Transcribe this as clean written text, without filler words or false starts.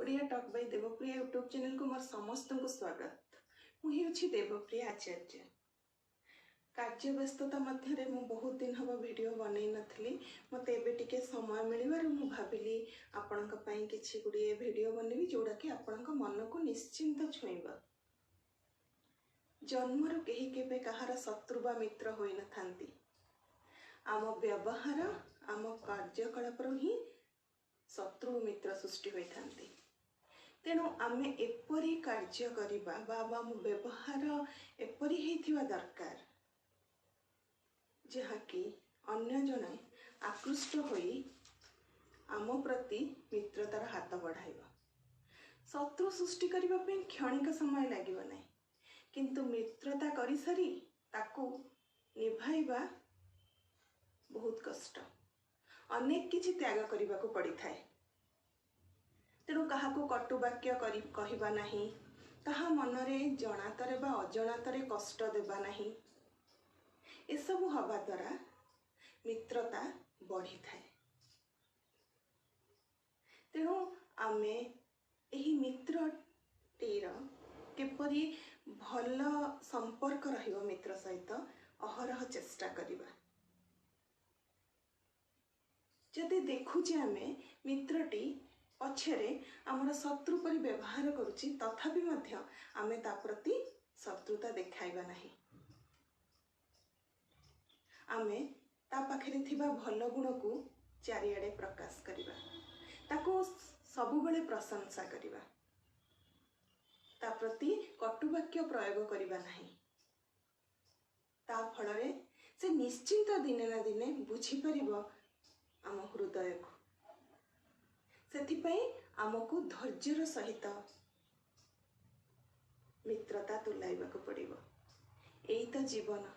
Odia talk Bai Debapriya YouTube ଚ୍ୟାନେଲକୁ ମୋର ସମସ୍ତଙ୍କୁ ସ୍ୱାଗତ। ମୁଁ ହେଉଛି ଦେବପ୍ରିୟା ଆଚାର୍ଯ୍ୟ। କାର୍ଯ୍ୟ ବ୍ୟସ୍ତତା ମଧ୍ୟରେ ମୁଁ ବହୁତ ଦିନ ହେବ ଭିଡ଼ିଓ ବନେଇ ନଥିଲି। ମୋତେ ଏବେ ଟିକେ ସମୟ ମିଳିବାରୁ ମୁଁ ଭାବିଲି ଆପଣଙ୍କ ପାଇଁ କିଛି ଗୁଡ଼ିଏ ଭିଡ଼ିଓ ବନେଇବି, ଯେଉଁଟାକି ଆପଣଙ୍କ ମନକୁ ନିଶ୍ଚିନ୍ତ ଛୁଇଁବ। ଜନ୍ମରୁ କେହି କେବେ କାହାର ଶତ୍ରୁ ବା ମିତ୍ର ହୋଇନଥାନ୍ତି। ଆମ ବ୍ୟବହାର, ଆମ କାର୍ଯ୍ୟକଳାପରୁ ହିଁ ଶତ୍ରୁ ଓ ମିତ୍ର ସୃଷ୍ଟି ହୋଇଥାନ୍ତି। ତେଣୁ ଆମେ ଏପରି କାର୍ଯ୍ୟ କରିବା ବା ଆମ ବ୍ୟବହାର ଏପରି ହେଇଥିବା ଦରକାର, ଯାହାକି ଅନ୍ୟ ଜଣେ ଆକୃଷ୍ଟ ହୋଇ ଆମ ପ୍ରତି ମିତ୍ରତାର ହାତ ବଢ଼ାଇବ। ଶତ୍ରୁ ସୃଷ୍ଟି କରିବା ପାଇଁ କ୍ଷଣିକ ସମୟ ଲାଗିବ ନାହିଁ, କିନ୍ତୁ ମିତ୍ରତା କରିସାରି ତାକୁ ନିଭାଇବା ବହୁତ କଷ୍ଟ। ଅନେକ କିଛି ତ୍ୟାଗ କରିବାକୁ ପଡ଼ିଥାଏ। ତେଣୁ କାହାକୁ କଟୁବାକ୍ୟ କରି କହିବା ନାହିଁ, କାହା ମନରେ ଜଣାତରେ ବା ଅଜଣାତରେ କଷ୍ଟ ଦେବା ନାହିଁ। ଏସବୁ ହେବା ଦ୍ୱାରା ମିତ୍ରତା ବଢ଼ିଥାଏ। ତେଣୁ ଆମେ ଏହି ମିତ୍ରଟିର କିପରି ଭଲ ସମ୍ପର୍କ ରହିବ ମିତ୍ର ସହିତ, ଅହରହ ଚେଷ୍ଟା କରିବା। ଯଦି ଦେଖୁଛେ ଆମେ ମିତ୍ରଟି ପଛରେ ଆମର ଶତ୍ରୁ ପରି ବ୍ୟବହାର କରୁଛି, ତଥାପି ମଧ୍ୟ ଆମେ ତା ପ୍ରତି ଶତ୍ରୁତା ଦେଖାଇବା ନାହିଁ। ଆମେ ତା ପାଖରେ ଥିବା ଭଲ ଗୁଣକୁ ଚାରିଆଡ଼େ ପ୍ରକାଶ କରିବା, ତାକୁ ସବୁବେଳେ ପ୍ରଶଂସା କରିବା, ତା ପ୍ରତି କଟୁବାକ୍ୟ ପ୍ରୟୋଗ କରିବା ନାହିଁ। ତା ଫଳରେ ସେ ନିଶ୍ଚିନ୍ତ ଦିନେ ନା ଦିନେ ବୁଝିପାରିବ ଆମ ହୃଦୟକୁ। ସେଥିପାଇଁ ଆମକୁ ଧୈର୍ଯ୍ୟର ସହିତ ମିତ୍ରତା ତୁଲାଇବାକୁ ପଡ଼ିବ। ଏଇ ତ ଜୀବନ।